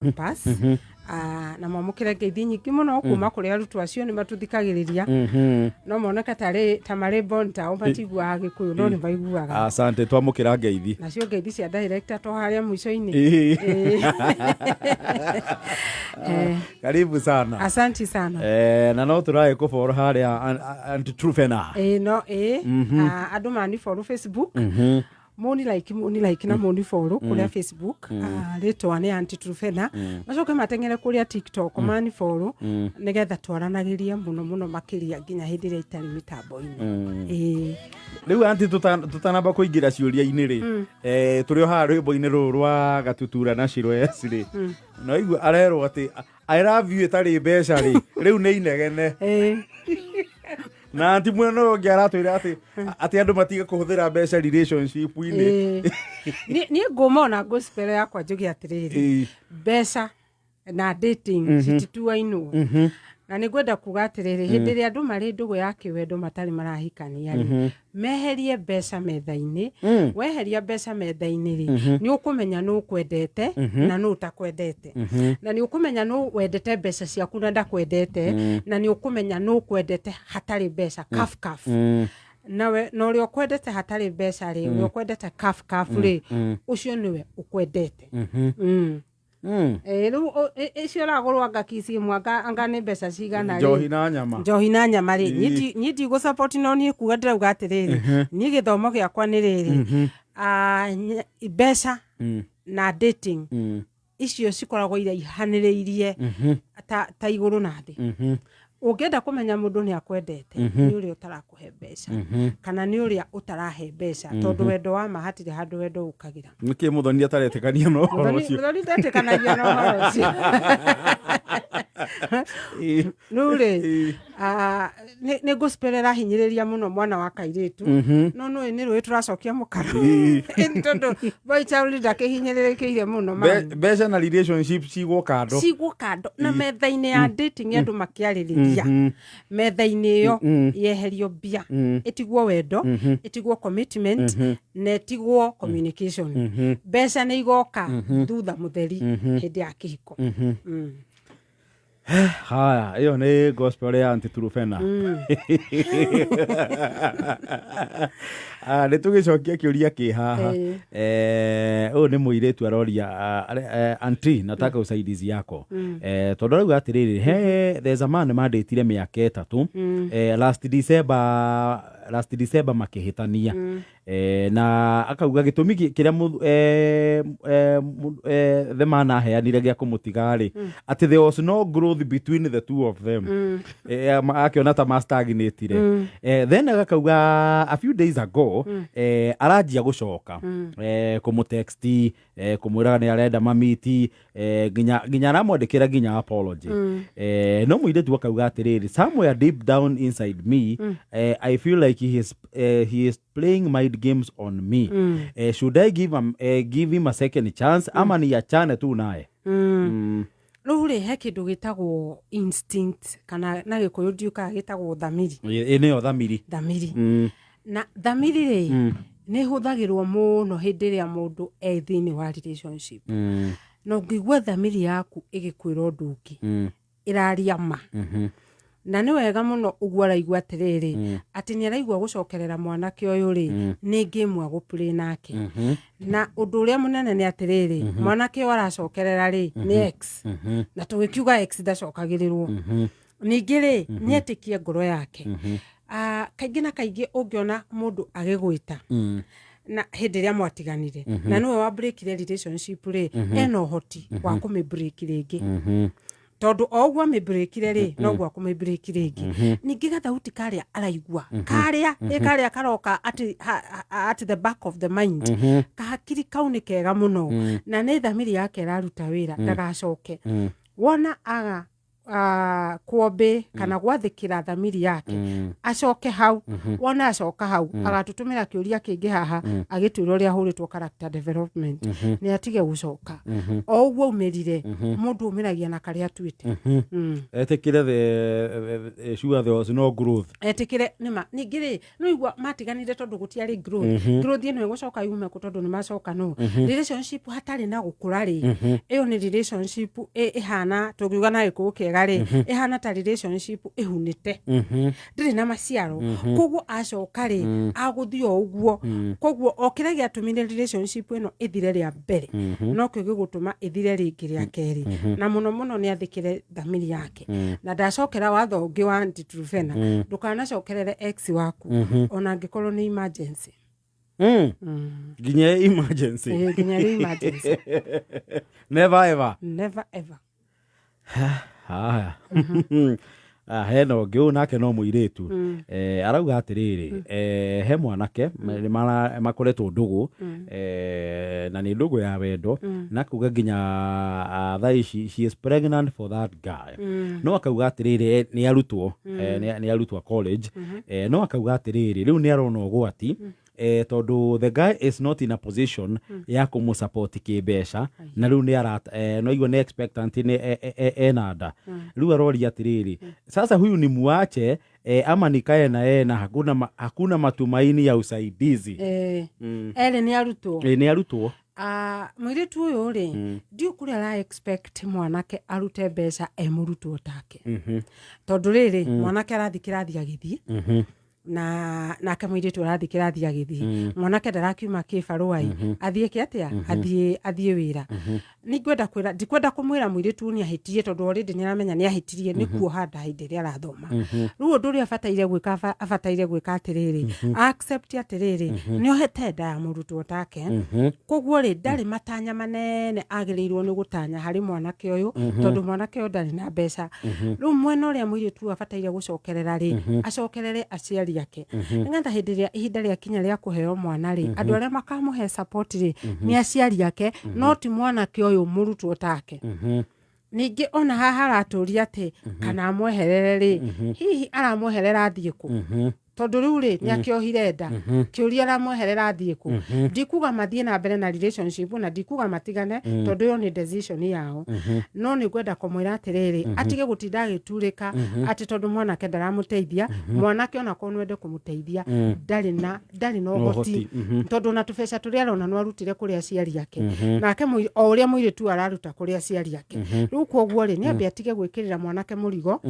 Campus. Na mwamũkĩre ngeithi nyingĩ mũno kuma kũrĩ arutwo acio nĩ matũthikagĩrĩria. No moneka tarĩ ta marĩ born tao matiguaga Gĩkũyũ, no nĩ maiguaga. Asante, twamũkĩra ngeithi. Nacio ngeithi cia director to harĩa mũico-inĩ. Karibu sana. Asanti sana. Na no tũraĩ kũboro harĩa Aunty Truphena. Ĩĩ, no ĩĩ. Andũ mani follow Facebook, muni like, muni like na muni follow kuria Facebook. Rĩtwa nĩ Aunty Truphena. Macoke mateng'ere kũrĩa TikTok, mani follow nĩgetha twaranagĩrie mũno mũno makĩria nginya hĩndĩ ĩrĩa itarĩ mĩtambo-inĩ. Ĩĩ. Rĩu aunty, tũtanamba kũingĩra ciũria-inĩ rĩ, tũrĩ o haha rwĩmbo-inĩ rũrũ rwa Gatutura na Shiro S rĩ, no igua arerwo atĩ "I love you" ĩtarĩ mbeca rĩ, rĩu nĩ inegene. Na aunty mwena ũyũ ũngĩ aratwĩra atĩ andũ matige kũhũthĩra mbeca relationship-inĩ. Ĩĩ. Niĩ ngũma ona gospel yakwa njuge atĩrĩrĩ, mbeca na dating citituainwo. Na nĩ ngwenda kuga atĩrĩrĩ, hĩndĩ ĩrĩa andũ marĩ ndũgũ ya kĩwendo matarĩ marahikania rĩ, meherie mbeca metha-inĩ. Weheria mbeca metha-inĩ rĩ, nĩ ũkũmenya nũ ũkwendete na nũ ũtakwendete, na nĩ ũkũmenya nũ wendete mbeca ciaku na ndakwendete, na nĩ ũkũmenya nũ ũkwendete hatarĩ mbeca kaf kaf. Nawe na ũrĩa ũkwendete hatarĩ mbeca rĩ, ũrĩa ũkwendete kaf kaf rĩ, ũcio nĩwe ũkwendete. Rĩu icio ũragũrwo anga kici ĩmwe anga nĩ mbeca cigana rĩ? Njohi na nyama. Njohi na nyama rĩ, niĩ ndigũ no niĩ kuga ndĩrauga atĩrĩrĩ, niĩ gĩthomo gĩakwa nĩ rĩrĩ, mbeca na dating icio cikoragwo iraihanĩrĩirie ta igũrũ na thĩ. Ũngĩenda kũmenya mũndũ nĩ akwendete, nĩ ũrĩa ũtarakũhe mbeca kana nĩ ũrĩa ũtarahe mbeca, tondũ wendo wa ma hatirĩ handũ wendo ũkagĩra. Nĩkĩ Mũthoni ataretĩkania na ũhoro ũcio? Mũthoni ndetĩkanagia na ũhoro ũcio. Rĩu rĩ, nĩ gospel ĩrahinyĩrĩria mũno mwana wa kairĩtu, no nũĩ nĩ rũĩ tũracokia mũkaro. Ĩ, tondũ boy child ndakĩhinyĩrĩrĩkĩire mũno mami. Mbeca na relationship cigwo kando. Cigwo kando na metha-inĩ ya dating, andũ makĩarĩrĩria metha-inĩ ĩyo yeherio mbia, ĩtigwo wendo, ĩtigwo commitment na ĩtigwo communication. Mbeca nĩ igoka thutha mũtheri hĩndĩ ya kĩhiko. Haya, ĩyo nĩ gospel ya Aunty Truphena. Nĩ tũgĩcokia kĩũria kĩ haha. Ũyũ nĩ mũirĩtu aroria, "Aunty, nataka usaidizi yako." Tondũ arauga atĩrĩrĩ, he there's a man mandĩtire mĩaka 3, last December makĩhĩtania. Na akauga gĩtũmi kĩrĩa the man aheanire gĩa kũmũtiga rĩ, atĩ there was no growth between the two of them. Akĩona ta mastagnatire. Then agakauga a few days ago aranjia gũcoka kũmũtext, kũmwĩraga nĩ arenda mamiti, nginya aramwandĩkĩra nginya apology. No mũirĩtu akauga atĩrĩrĩ, "Somewhere deep down inside me, I feel like he is playing mind games on me. Should I give him a second chance ama niachane tu naye?" Rĩu rĩ, he kĩndũ gĩtagwo instinct, kana na Gĩkũyũ ndiũkaga gĩtagwo thamiri. Ĩ nĩyo thamiri. Thamiri. Na thamiri rĩ, nĩ ĩhũthagĩrwo mũno hĩndĩ ĩrĩa mũndũ e thĩinĩ wa relationship. Na ũngĩigua thamiri yaku ĩgĩkwĩra ũndũ ũngĩ, ĩraria ma. Na nĩ wega mũno ũguo araigua atĩrĩrĩ, atĩ nĩ araigua gũcokerera mwanake ũyũ rĩ, nĩ ngĩmwe agũplay nake. Na ũndũ ũrĩa mũnene nĩ atĩrĩrĩ, mwanake ũyũ aracokerera rĩ, nĩ ex. Na tũgĩkiuga ex ndacokagĩrĩrwo. Ningĩ rĩ, nĩ etĩkie ngoro yake. Kaingĩ na kaingĩ ũngĩona mũndũ agĩgwĩta na hĩndĩ ĩrĩa mwatiganire na nĩwe wa breakire relationship rĩ, ena ũhoti wa kũmĩ break rĩngĩ, tondũ o ũguo amĩbreakire rĩ, noguo akũmĩbreak rĩngĩ. Ningĩ gathauti karĩa araigua karĩa ĩ karĩa karoka at the back of the mind, kahakiri kau nĩ kega mũno, na nĩ thamiri yake ĩraruta wĩra ndagacoke. Wona aga Kwombe kana gwathĩkĩra thamiri yake, acoke hau. Wona acoka hau, agatũtũmĩra kĩũria kĩngĩ haha agĩtwĩra ũrĩa ahũrĩtwo character development. Nĩ atige gũcoka o ũguo aumĩrire. Mũndũ umĩragia na karĩa atuĩte. Etĩkĩre the sure there was no growth. Etĩkĩre nĩma. Ningĩ rĩ, no igua matiganire tondũ gũtiarĩ growth. Growth ĩno ĩgũcoka yume kũ? Tondũ nĩ macoka no relationship hatarĩ na gũkũra rĩ, ĩyo nĩ relationship ĩhana, tũngiuga na Gĩkũyũ kĩega rĩ, ĩhana ta relationship ĩhunĩte, ndĩrĩ na maciaro. Koguo acoka rĩ, agũthiĩ o ũguo. Koguo o kĩrĩa gĩatũmire relationship ĩno ĩthire rĩa mbere nokĩo gĩgũtũma ĩthire rĩngĩ rĩa kerĩ. Na mũno mũno nĩ athĩkĩre thamiri yake na ndacokera watho ũngĩ wa Aunty Truphena: ndũkanacokerere ex waku ona angĩkorwo nĩ emergency. Nginya emergency? Ĩĩ, nginya rĩ emergency. Never ever. Never ever. Haya. Ah, hena ũngĩ ũyũ nake no mũirĩtu. Arauga atĩrĩrĩ, he mwanake makoretwo ndũgũ, na nĩ ndũgũ ya wendo, na kuga nginya thaa ici she is pregnant for that guy. No akauga atĩrĩrĩ, nĩ arutwo, nĩ arutwo a college. No akauga atĩrĩrĩ, rĩu nĩ arona ũgwati, tondũ the guy is not in a position ya kũmũsupport kĩmbeca, na rĩu nĩ ara no igua nĩ expectant, nĩ ena nda. Rĩu aroria atĩrĩrĩ, sasa huyu ni muache ama nikae na yeye na hakuna matumaini ya usaidizi? Erĩ nĩ arutwo? Nĩ arutwo. Ah, mũirĩtu ũyũ rĩ, ndiũ kũrĩa ara expect mwanake arute mbeca e mũrutwo take, tondũ rĩrĩ, mwanake arathiĩ kĩrathi agĩthiĩ, na nake mũirĩtu arathiĩ kĩrathi agĩthiĩ. Mwanake ndarakiuma kĩbarũa-ĩ, athiĩ ke atĩa, athiĩ wĩra. Ningwenda kwĩra, ndikwenda kũmwĩra mũirĩtu nĩ ahĩtirie, tondũ already nĩ aramenya nĩ ahĩtirie nĩ kuoha nda hĩndĩ ĩrĩa arathoma. Rĩu ũndũ ũrĩa abataire gwĩka, abataire gwĩka atĩrĩrĩ, accept atĩrĩrĩ, nĩ ohete nda ya mũrutwo take. Koguo rĩ, ndarĩ matanya manene agĩrĩirwo nĩ gũtanya harĩ mwanake ũyũ, tondũ mwanake ũyũ ndarĩ na mbeca. Rĩu mwena ũrĩa mũirĩtu ũyũ abataire gũcokerera rĩ, acokerere aciari ake, nĩgetha hĩndĩ ĩrĩa ihinda rĩakinya rĩa kũheo mwana rĩ, andũ arĩa makamũhe support rĩ, nĩ aciari ake, no ti mwanake ũyũ mũrutwo take. Ningĩ ona haha aratũria atĩ kana amweherere rĩ, hihi aramweherera athiĩ kũ? Tondũ rĩu rĩ, nĩ akĩohire nda. Kĩũria, aramweherera athiĩ kũ? Ndikuga mathiĩ na mbere na relationship, na ndikuga matigane, tondũ ĩyo nĩ decision yao. No nĩ ngwenda kũmwĩra atĩrĩrĩ, atige gũtinda agĩturĩka atĩ tondũ mwanake ndaramũteithia. Mwanake onakorwo nĩwende kũmũteithia, ndarĩ na ũhoti, ũhoti, tondũ ona tũbeca tũrĩa arona no arutire kũrĩ aciari ake, nake o ũrĩa mũirĩtu araruta kũrĩ aciari ake. Rĩu koguo rĩ, nĩ ambe atige gwĩkĩrĩra mwanake mũrigo,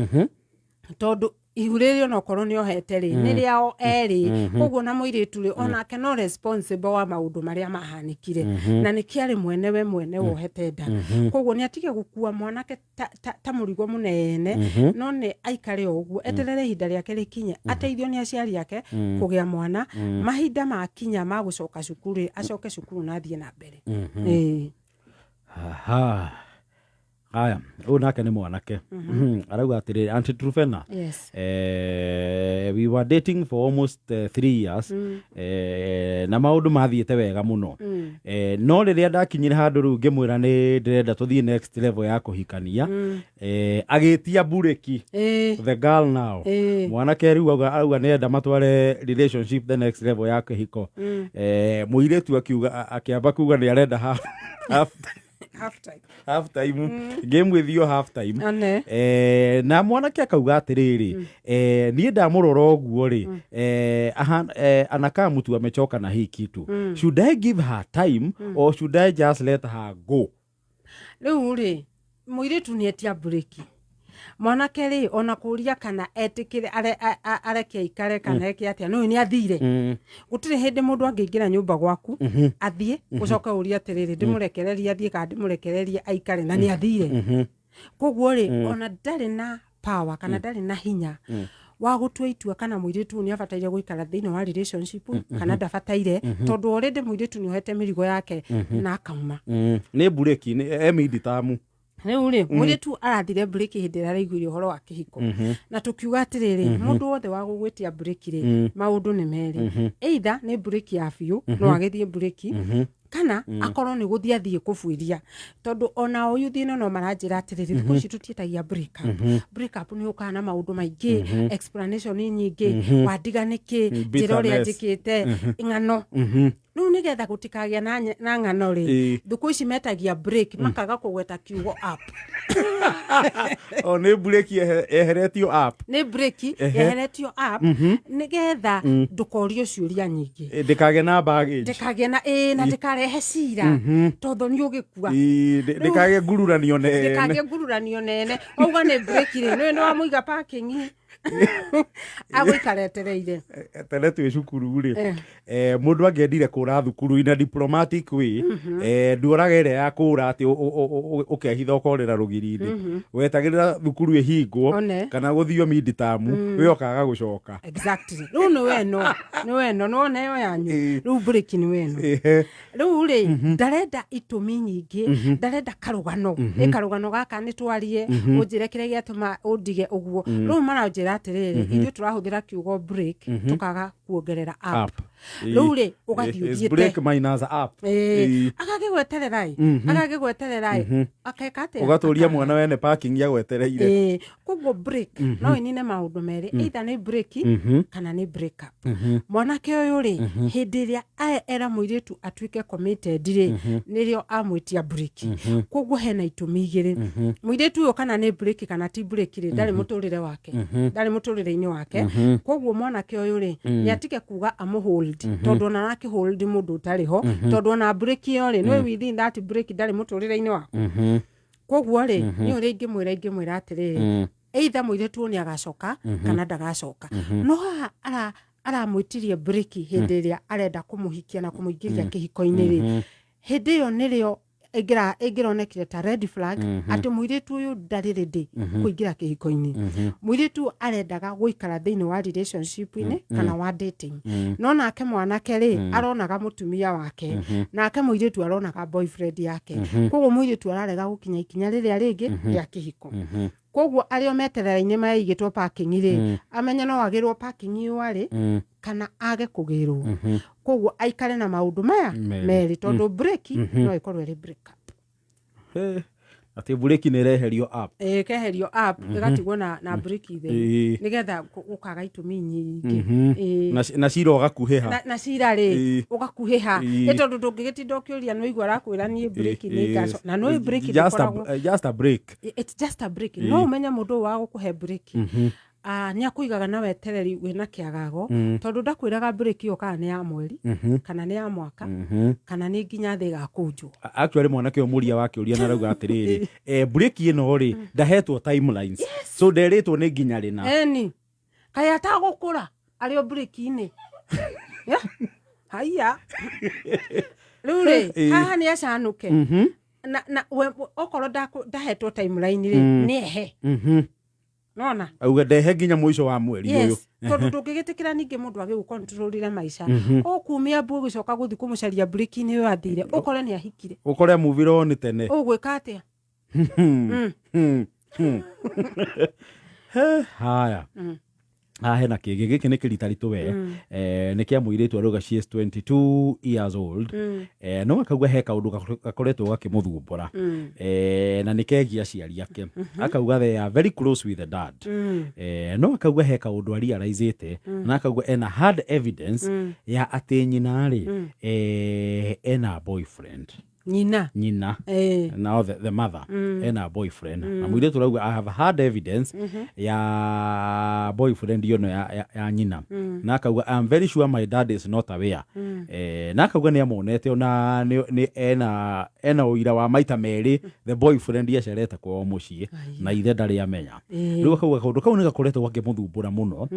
tondũ ihu rĩrĩ onokorwo nĩ ohete rĩ, nĩ rĩao erĩ. Koguo na mũirĩtu rĩ, onake no responsible wa maũndũ marĩa mahanĩkire, na nĩ kĩarĩ mwene we mwene wohete nda. Koguo nĩ atige gũkua mwanake ta mũrigo mũnene, no nĩ aikare o ũguo, eterere ihinda rĩake rĩkinye, ateithio nĩ aciari ake kũgĩa mwana. Mahinda makinya ma gũcoka cukuru rĩ, acoke cukuru na athiĩ na mbere. Ĩĩ. Aha. Haya, ũyũ nake nĩ mwanake. Arauga atĩrĩrĩ, Aunty Truphena, Yes. We were dating for almost 3 years, na maũndũ mathiĩte wega mũno. No rĩrĩa ndakinyire handũ rĩu ngĩmwĩra nĩ ndĩrenda tũthiĩ next level ya kũhikania, agĩtia bureki. The girl now, mwanake rĩu auga nĩenda matware relationship the next level ya kĩhiko. Mũirĩtu akiuga, akĩamba kuga nĩ arenda half Half time. Half time, game with you half time. Ane. Na mwanake akauga atĩrĩrĩ, niĩ ndamũrora ũguo rĩ, anakaa mtu amechoka na hii kitu. Should I give her time or should I just let her go? Rĩu rĩ, mũirĩtu nĩ etia breki. Mwanake rĩ, ona kũria kana etĩkĩre areke aikare kana eke atĩa, nĩũĩ nĩ athire. Gũtirĩ hĩndĩ mũndũ angĩingĩra nyũmba gwaku athiĩ, ũcoke ũrie atĩrĩrĩ, ndĩmũrekererie athiĩ kana ndĩmũrekererie aikare, na nĩ athire. Koguo rĩ, ona ndarĩ na power kana ndarĩ na hinya wa gũtua itua kana mũirĩtu ũyũ nĩ abataire gũikara thĩinĩ wa relationship kana ndabataire, tondũ already mũirĩtu nĩ ohete mĩrigo yake na akauma. Nĩ bureki nĩ eminditamu. Rĩu rĩ, mũirĩtu arathire breki hĩndĩ ĩrĩa araiguire ũhoro wa kĩhiko. Na tũkiuga atĩrĩrĩ, mũndũ wothe wa gũgwĩtia breki rĩ, maũndũ nĩ merĩ: either nĩ breki ya biũ, no agĩthiĩ breki. Kana akorwo nĩ gũthiĩ athiĩ kũbuĩria, tondũ ona o yuthi ĩno no maranjĩra atĩrĩrĩ, thikũ ici tũtiĩtagia break up. Break up nĩ ũkaga na maũndũ maingĩ, explanation nyingĩ, wandiga nĩkĩ, njĩra ũrĩa Bitterness. Njĩkĩte ng'ano. Rĩu nĩgetha gũtikagĩa na ng'ano rĩ, thikũ ici metagia break, makaga kũgweta kiugo up. O nĩ break yeheretio up. Nĩ break yeheretio up, nĩgetha ndũkorio ciũria nyingĩ. Ndĩkagĩe na baggage. Ndĩkagĩe na, ĩĩ, na ndĩkarehe cira, tondũ nĩ ũgĩkua. Ndĩkagĩe ngururanio nene. Ndĩkagĩe ngururanio nene. Auga nĩ break rĩ, nĩ wamũiga parking, agũikara etereire. Tene twĩ cukuru rĩ, mũndũ angĩendire kũra thukuru in a diplomatic way, nduoraga ĩrĩa ya kũra atĩ ũkehitha ũkorĩra rũgiri-inĩ, wetagĩrĩra thukuru ĩhingwo One. kana gũthio midterm, we ũkaga gũcoka. Exactly. Rĩu nĩ weno, nĩ weno, nĩwona ĩyo yanyu. Rĩu break nĩ weno. Rĩu rĩ, ndarenda itũmi nyingĩ, ndarenda karũgano, ĩ karũgano gaka nĩ twarie, ũnjĩre kĩrĩa gĩatũma ũndige ũguo. Rĩu maranjĩra atĩrĩrĩ, ithuĩ tũrahũthĩra kiugo break, tũkaga kuongerera up. Up. Rĩu rĩ, ũgathiĩ It's ũthiĩte break minus up. Agagĩgweterera ĩ, agagĩgweterera ĩ, akeka atĩa? Ũgatũria mwana wene parking ya gwetereire. Koguo break no ĩnine maũndũ merĩ, either nĩ break kana nĩ break up. Mwanake ũyũ rĩ, hĩndĩ ĩrĩa era mũirĩtu atuĩke committed rĩ, nĩrĩo amwĩtia break. Koguo hena itũmi igĩrĩ. Mũirĩtu ũyũ, kana nĩ break kana ti break rĩ, ndarĩ mũtũrĩre wake, ndarĩ mũtũrĩre-inĩ wake. Koguo mwanake ũyũ rĩ, nĩ atige kuga amũhold, tondũ ona arakĩhold mũndũ ũtarĩ ho, tondũ ona break ĩyo rĩ, nĩ within that break ndarĩ mũtũrĩre-inĩ waku. Koguo rĩ, nĩ ũrĩa ingĩmwĩra atĩrĩrĩ, either mũirĩtu ũyũ nĩ agacoka kana ndagacoka. No haha aramwĩtirie break hĩndĩ ĩrĩa arenda kũmũhikia na kũmũingĩria kĩhiko-inĩ rĩ, hĩndĩ ĩyo nĩrĩo ĩngĩronekire ta red flag, atĩ mũirĩtu ũyũ ndarĩ ready kũingĩra kĩhiko-inĩ. Mũirĩtu arendaga gũikara thĩinĩ wa relationship-inĩ kana wa dating, no nake mwanake rĩ, aronaga mũtumia wake, nake mũirĩtu aronaga boyfriend yake. Koguo mũirĩtu ararega gũkinya ikinya rĩrĩa rĩngĩ rĩa kĩhiko. Koguo arĩa meterera-inĩ maigĩtwo parking rĩ, amenye no agĩrwo parking ĩyo arĩ kana age kũgĩrwo. Koguo aikare na maũndũ maya Merĩ. merĩ, tondũ break no ĩkorwo ĩrĩ break up. Atĩ break nĩ ĩreherio up. Ĩkeherio up, ĩgatigwo na break theri, nĩgetha gũkaga itũmi nyingĩ. Na cira ũgakuhĩha. Na cira rĩ, ũgakuhĩha. Nĩ tondũ ndũngĩgĩtinda ũkĩũria, nĩ ũigua arakwĩra niĩ break nĩ ngaco, na nĩ break Just a, ndĩkoragwo just a break. It's just a break. No ũmenye mũndũ ũyũ wa gũkũhe break, nĩ akũigaga na wetereri wĩna kĩagago, tondũ ndakwĩraga break ĩyo kana nĩ ya mweri, kana nĩ ya mwaka, kana nĩ nginya thĩ ĩgakũnjwo. Actually mwanake ũyũ mũria wa kĩũria na arauga atĩrĩrĩ, break ĩno rĩ, ndahetwo timelines, so nderĩtwo nĩ nginya rĩna. Eni kaĩ atagũkũra arĩ o break-inĩ? Yeah. Haiya, rĩu rĩ, haha nĩ acanũke na okorwo ndahetwo timeline rĩ, nĩ ehe nona. Auga ndehe nginya mũico wa mweri ũyũ. Yes, tondũ ndũngĩgĩtĩkĩra ningĩ mũndũ agĩgũkontrolire maica, ũkumia mbu ũgĩcoka gũthiĩ kũmũcaria break-inĩ ĩyo athire, ũkore nĩ ahikire. Ũkore muviro nĩ tene. Ũgwĩka atĩa? He, haya, haha hena kĩngĩ, gĩkĩ nĩ kĩritaritũ we, nĩ kĩa mũirĩtu arauga she is 22 years old, no akauga he kaũndũ gakoretwo gakĩmũthumbũra, na nĩ kegiĩ aciari ake. Akauga they are very close with the dad, no akauga he kaũndũ arealizĩte, na akauga ena hard evidence ya atĩ nyina rĩ, ena boyfriend. Nyina? Nyina. Now the mother ena boyfriend, na mũirĩtu arauga, "I have hard evidence ya boyfriend ĩno ya nyina," na akauga, "I'm very sure my dad is not aware," na akauga nĩ amonete ona nĩ ena ũira wa maita merĩ the boyfriend acerete kwao mũciĩ na ithe ndarĩ amenya. Rĩu akauga kaũndũ kau nĩ gakoretwo gakĩmũthumbũra mũno,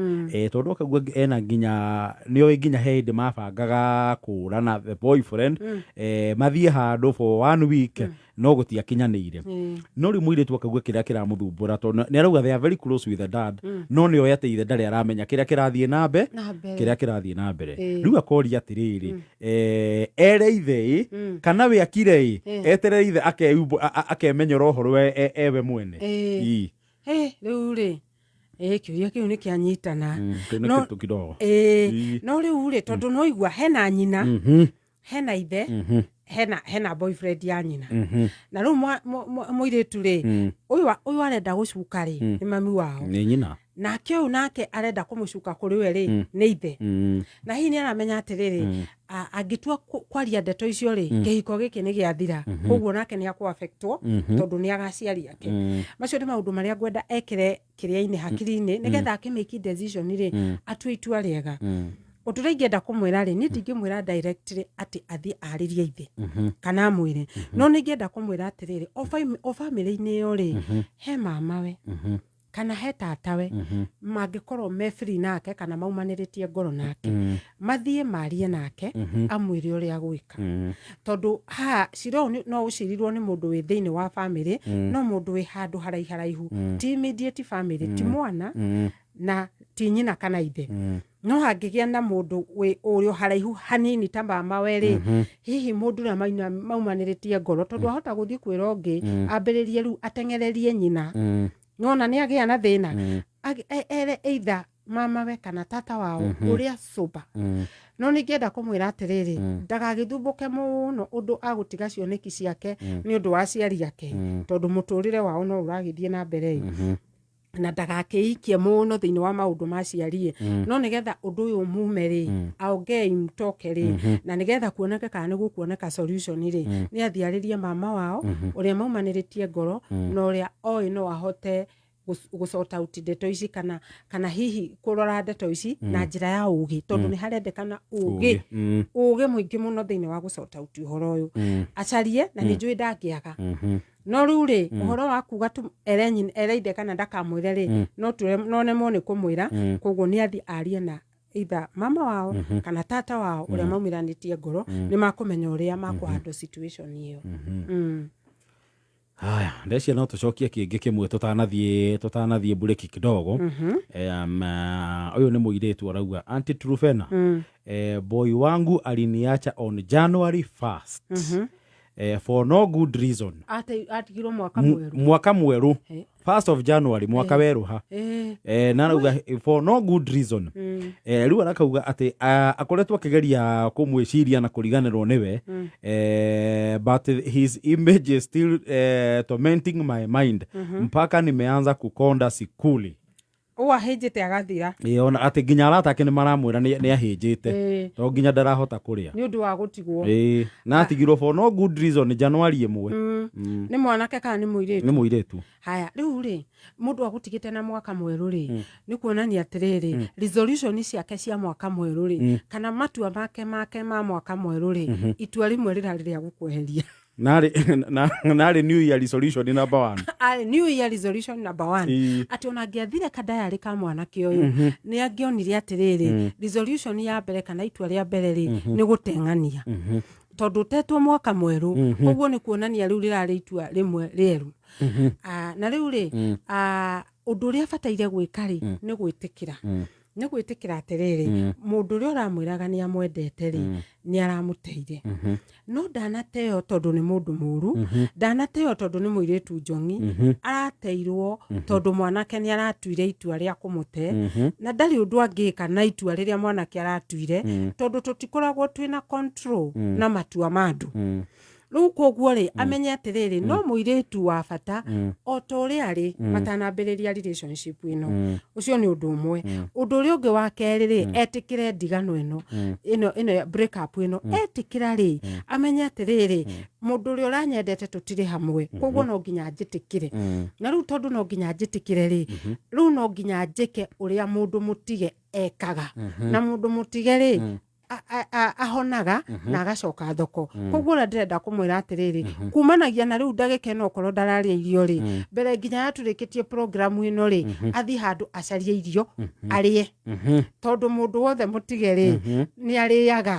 tondũ akauga ena nginya nĩoĩ nginya he hĩndĩ mabangaga kũra na the boyfriend, mathiĩ handũ for one week, no gũtiakinyanĩire. No rĩu mũirĩtu akauga kĩrĩa kĩramũthumbũra, tondũ nĩ arauga they are very close with the dad, no nĩoĩ atĩ ithe ndarĩ aramenya kĩrĩa kĩrathiĩ na mbe Na mbere. Kĩrĩa kĩrathiĩ na mbere. Rĩu akoria atĩrĩrĩ, ere ithe ĩ, kana we akire ĩ, eterere ithe akemenyera ũhoro we ewe mwene? Ii. Rĩu rĩ, kĩũria kĩu nĩ kĩanyitana. Kĩu nĩ kĩritũ kidogo. No rĩu rĩ, tondũ no igua hena nyina, hena ithe. Hena boyfriend ya nyina na rĩu mũirĩtu rĩ, ũyũ arenda gũcuka rĩ, nĩ mami wao. Nĩ nyina. Nake ũyũ nake arenda kũmũcuka kũrĩ we rĩ, nĩ ithe. Na hihi nĩ aramenya atĩrĩrĩ, angĩtua kwaria ndeto icio rĩ, kĩhiko gĩkĩ nĩ gĩathira, koguo nake nĩ akũaffectwo tondũ nĩ agaciari ake. Macio nĩ maũndũ marĩa ngwenda ekĩre kĩrĩa-inĩ hakiri-inĩ nĩgetha akĩmake decision rĩ, atue itua rĩega. Ũndũ ũrĩa ingĩenda kũmwĩra rĩ, niĩ ndingĩmwĩra directly atĩ athiĩ arĩrie ithe kana amwĩre, no nĩ ingĩenda kũmwĩra atĩrĩrĩ, o bamĩrĩ-inĩ ĩyo rĩ, he mamawe kana he tatawe mangĩkorwo me free nake kana maumanĩrĩtie ngoro nake, mathiĩ marie nake, amwĩre ũrĩa gwĩka, tondũ haha cira ũyũ no ũcirirwo nĩ mũndũ wĩ thĩinĩ wa bamĩrĩ, no mũndũ wĩ handũ haraiharaihu, ti immediate family, ti mwana na ti nyina kana ithe, no hangĩgĩa na mũndũ wĩ ũrĩ o haraihu hanini ta mamawe rĩ, hihi mũndũ ũrĩa maumanĩrĩtie ngoro, tondũ ahota gũthiĩ kwĩra ũngĩ ambĩrĩrie rĩu ateng'ererie nyina, nona nĩ agĩa na thĩna. Ere either mamawe kana tata wao ũrĩa sober. No ningĩenda kũmwĩra atĩrĩrĩ, ndagagĩthumbũke mũno ũndũ agũtiga cioneki ciake nĩ ũndũ wa aciari ake, tondũ mũtũrĩre wao no ũragĩthiĩ na mbere ĩ, na ndagakĩikie mũno thĩinĩ wa maũndũ ma aciari ĩ, no nĩgetha ũndũ ũyũ mume rĩ, aongei mtoke rĩ, na nĩgetha kuoneke kana nĩ gũkuoneka solution rĩ, nĩ athiĩ arĩrie mama wao ũrĩa maumanĩrĩtie ngoro na ũrĩa oĩ no ahote gũ sort out ndeto ici kana hihi kũrora ndeto ici na njĩra ya ũgĩ, tondũ nĩ harendekana ũgĩ, ũgĩ mũingĩ mũno thĩinĩ wa gũ sort out ũhoro ũyũ. Acarie, na nĩ njũĩ ndangĩaga. No rĩu rĩ, ũhoro wa kuga tu ere nyina, ere ithe kana ndakamwĩre rĩ, no nemwo nĩ kũmwĩra. Koguo nĩ athiĩ arie na either mama wao kana tata wao ũrĩa maumĩranĩtie ngoro, nĩ makũmenya ũrĩa makũhandle situation ĩyo. Haya, ndecia no tũcokie kĩngĩ kĩmwe tũtanathiĩ bureki kidogo. Ũyũ nĩ mũirĩtu arauga, "Auntie Trufena, boy wangu aliniacha on January 1st for no good reason." Atigirwo mwaka mwerũ? Mwaka mwerũ. 1st of January, mwaka werũha. Na arauga for no good reason. Rĩu arakauga atĩ akoretwo akĩgeria kũmwĩciria na kũriganĩrwo nĩwe, but his image is still tormenting my mind mpaka nimeanza kukonda sikuli. Ũũ ahĩnjĩte agathira. Ĩ, ona atĩ nginya arata ake nĩ maramwĩra nĩ ahĩnjĩte, to nginya ndarahota kũrĩa. Nĩ ũndũ wa gũtigwo. Ĩ, na atigirwo for no good reason January 1. Nĩ mwanake kana nĩ mũirĩtu? Nĩ mũirĩtu. Haya, rĩu rĩ, mũndũ agũtigĩte na mwaka mwerũ rĩ, nĩ kuonania atĩrĩrĩ, resolution ciake cia mwaka mwerũ rĩ, kana matua make ma mwaka mwerũ rĩ, itua rĩmwe rĩrarĩ rĩa gũkweheria. Narĩ new year resolution number one. Arĩ new year resolution number one. Atĩ ona angĩathire kadayarĩ ka mwanake ũyũ, nĩ angĩonire atĩrĩrĩ, resolution ya mbere kana itua rĩa mbere rĩ, nĩ gũteng'ania, tondũ ũtetwo mwaka mwerũ. Koguo nĩ kuonania rĩu rĩrarĩ itua rĩmwe rĩerũ. Na rĩu rĩ, ũndũ ũrĩa abataire gwĩka rĩ, nĩ gwĩtĩkĩra atĩrĩrĩ, mũndũ ũrĩa ũramwĩraga nĩ amwendete rĩ, nĩ aramũteire. No ndanateo tondũ nĩ mũndũ mũru, ndanateo tondũ nĩ mũirĩtu njong'i, arateirwo tondũ mwanake nĩ aratuire itua rĩa kũmũte, na ndarĩ ũndũ angĩka na itua rĩrĩa mwanake aratuire, tondũ tũtikoragwo twĩna control na matua ma andũ. Rĩu koguo rĩ, amenye atĩrĩrĩ, no mũirĩtu wa bata o ta ũrĩa arĩ matanambĩrĩria relationship ĩno. Ũcio nĩ ũndũ ũmwe. Ũndũ ũrĩa ũngĩ wa kerĩ rĩ, etĩkĩre ndigano ĩno ya break up ĩno. Etĩkĩra rĩ, amenye atĩrĩrĩ, mũndũ ũrĩa ũranyendete tũtirĩ hamwe, koguo no nginya njĩtĩkĩre. Na rĩu tondũ no nginya njĩtĩkĩre rĩ, rĩu no nginya njĩke ũrĩa mũndũ mũtige ekaga. Na mũndũ mũtige rĩ, ahonaga na agacoka thoko. Koguo ũrĩa ndĩrenda kũmwĩra atĩrĩrĩ, kumanagia na rĩu ndagĩka ĩno, okorwo ndararĩa irio rĩ, mbere nginya yatũrĩkĩtie programu ĩno rĩ, athiĩ handũ acarie irio arĩe, tondũ mũndũ wothe mũtige rĩ, nĩ arĩaga,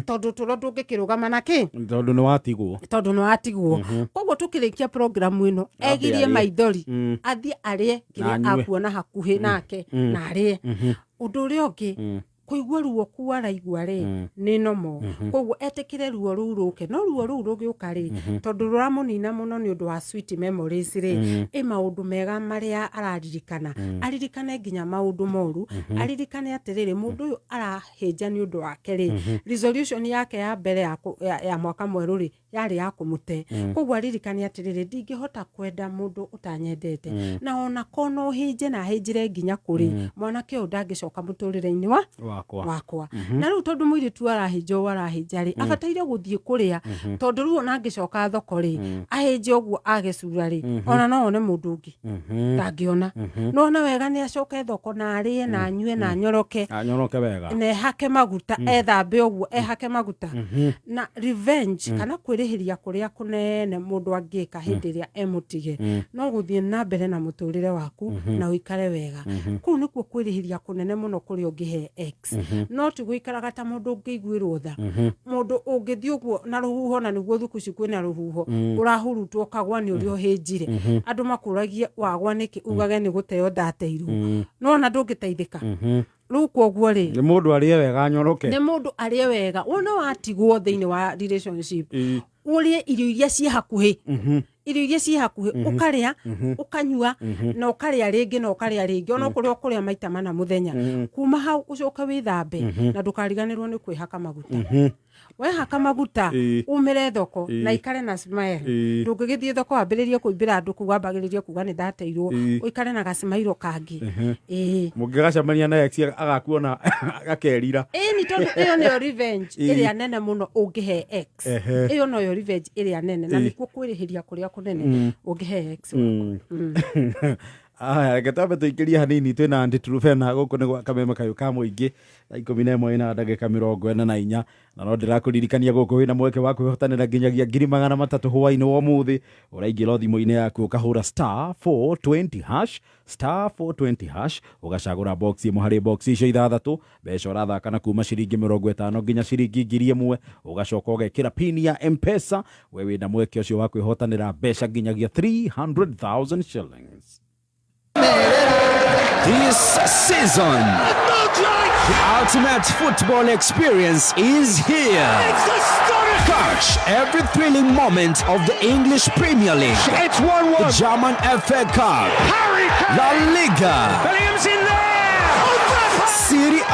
tondũ tũro ndũngĩkĩrũgama na kĩ? Tondũ nĩ watigwo. Tondũ nĩ watigwo. Koguo tũkĩrĩkia programu ĩno, egirie arĩe. Maithori, athiĩ arĩe kĩrĩa Anyue. akuona hakuhĩ nake na arĩe. Ũndũ ũrĩa ũngĩ, kũigua ruo ku araigua rĩ, nĩ nomo. Koguo etĩkĩre ruo rũu rũke, no ruo rũu rũgĩũka rĩ, tondũ rũramũnina mũno nĩ ũndũ wa sweet memories rĩ, ĩ maũndũ mega marĩa araririkana, aririkane nginya maũndũ moru, aririkane atĩrĩrĩ, mũndũ ũyũ arahĩnja nĩ ũndũ wake rĩ, resolution yake ya mbere ya mwaka mwerũ rĩ, Yarĩ ya kũmũte. Koguo aririkane atĩrĩrĩ, ndingĩhota kwenda mũndũ ũtanyendete, na ona ko no hĩnje na hĩnjĩre nginya kũrĩ mwanake ũyũ, ndangĩcoka mũtũrĩre-inĩ wa wakwa. Wakwa. Na rĩu tondũ mũirĩtu arahĩnja ũũ arahĩnja rĩ, abataire gũthiĩ kũrĩa, tondũ rĩu ona angĩcoka thoko rĩ, ahĩnje ũguo age cura rĩ, ona no one mũndũ ũngĩ ndangĩona. Nona wega nĩ acoke thoko na arĩe na anyue na anyoroke. Anyoroke wega. Na ehake maguta, ethambe ũguo, ehake maguta. Na revenge kana kwĩrĩhĩria kũrĩa kũnene mũndũ angĩka hĩndĩ ĩrĩa emũtige no gũthiĩ na mbere na mũtũrĩre waku na ũikare wega. Kũu nĩkuo kwĩrĩhĩria kũnene mũno kũrĩa ũngĩhe ex, no ti gũikaraga ta mũndũ ũngĩiguĩrwo tha, mũndũ ũngĩthiĩ ũguo na rũhuho, na nĩguo thukũ ici kwĩna rũhuho, ũrahurutwo ũkagwa nĩ ũrĩa ũhĩnjire. Andũ makũragie wagwa nĩkĩ, ugage nĩ gũteo ndateirwo. No ona ndũngĩteithĩka rĩu. Koguo rĩ, nĩ mũndũ arĩe wega, anyoroke. Nĩ mũndũ arĩe wega. Wona watigwo thĩinĩ wa relationship, ũrĩe irio iria ciĩ hakuhĩ, irio iria ciĩ hakuhĩ, ũkarĩa, ũkanyua, na ũkarĩa rĩngĩ, na ũkarĩa rĩngĩ, ona ũkũrĩa ũkũrĩa maita mana mũthenya. Kuma hau ũcoke wĩthambe na ndũkariganĩrwo nĩ kwĩhaka maguta. Wehaka maguta, umĩre thoko na ikare na smile. Ndũngĩgĩthiĩ thoko wambĩrĩrie kũimbĩra andũ kũu, wambagĩrĩrie kuga nĩ ndateirwo. Ũikare na gacimairo kangĩ, ĩĩ. Mũngĩgacemania na ex agakuona akerira. Ĩni, tondũ ĩyo nĩyo revenge ĩrĩa nene mũno ũngĩhe ex. Ĩyo noyo revenge ĩrĩa nene na nĩkuo kwĩrĩhĩria kũrĩa kũnene ũngĩhe ex. Aya, reke twambe tũikĩrie hanini. Twĩna Aunty Trufena gũkũ nĩ gwa Kameme Kayũ ka Mũingĩ, thaa 11:44, na no ndĩrakũririkania gũkũ wĩna mweke wa kwĩhotanĩra nginyagia 300,000 hwaĩ-inĩ wa ũmũthĩ. Ũraingĩra o thimũ-inĩ yaku, ũkahũra *420#, *420#, ũgacagũra box ĩmwe harĩ box icio ithathatũ. Mbeca ũrathaka na kuma ciringi 50 nginya ciringi 1,000. Ũgacoka ũgekĩra pin ya M-Pesa. We wĩna mweke ũcio wa kwĩhotanĩra mbeca nginyagia 300,000 shillings. This season, the ultimate football experience is here. Catch every thrilling moment of the English Premier League. It's 1-1. The German FA Cup, Harry Kane. La Liga, Williams in there. Serie A,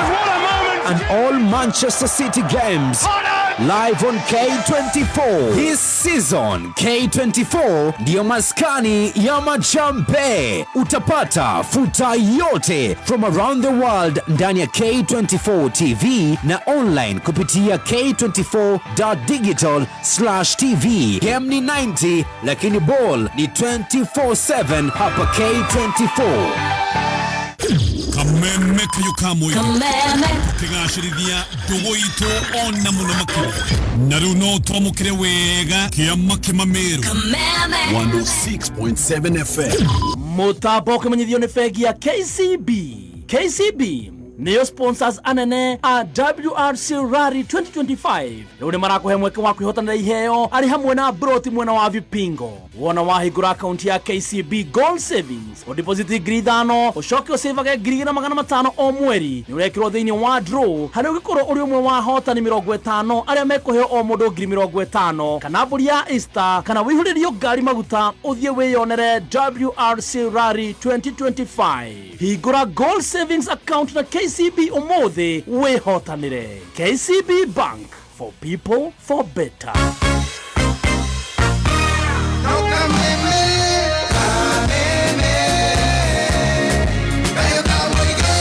What a moment. And all Manchester City games. Live on K24. This season, K24 ndiyo maskani ya majambe. Utapata futa yote from around the world ndani ya K24 TV na online kupitia k24.digital/tv. Game ni 90 lakini ball ni 24/7 hapa K24. Kameme Kayo ka Mũingĩ kĩgacĩrithia ndũgũ itũ ona mũno makĩria, na rĩu no twamũkĩre wega kĩama kĩmamĩrũ. 106.7 FM. Mũtambo ũkĩmenyithio nĩ bengi ya KCB. KCB nĩyo sponsors anene a WRC Rally 2025. Rĩu nĩ marakũhe mweke wa kwĩhotanĩra iheo arĩ hamwe na broti mwena wa Vipingo. Wona wahingũra akaunti ya KCB Gold Savings, ũdeposit 5,000, ũcoke ũcĩvage 2,500 o mweri, nĩ ũrekĩrwo thĩinĩ wa draw harĩa ũngĩkorwo ũrĩ ũmwe wa ahotani 50 arĩa mekũheo o mũndũ 50,000, kana mbũri ya Easter, kana wĩihũrĩrio ngari maguta ũthiĩ wĩyonere WRC Rally 2025. Hingũra Gold Savings account na KCB ũmũthĩ wĩhotanĩre. KCB Bank, for people, for better. Kameme, kameme, kayo ka mũingĩ.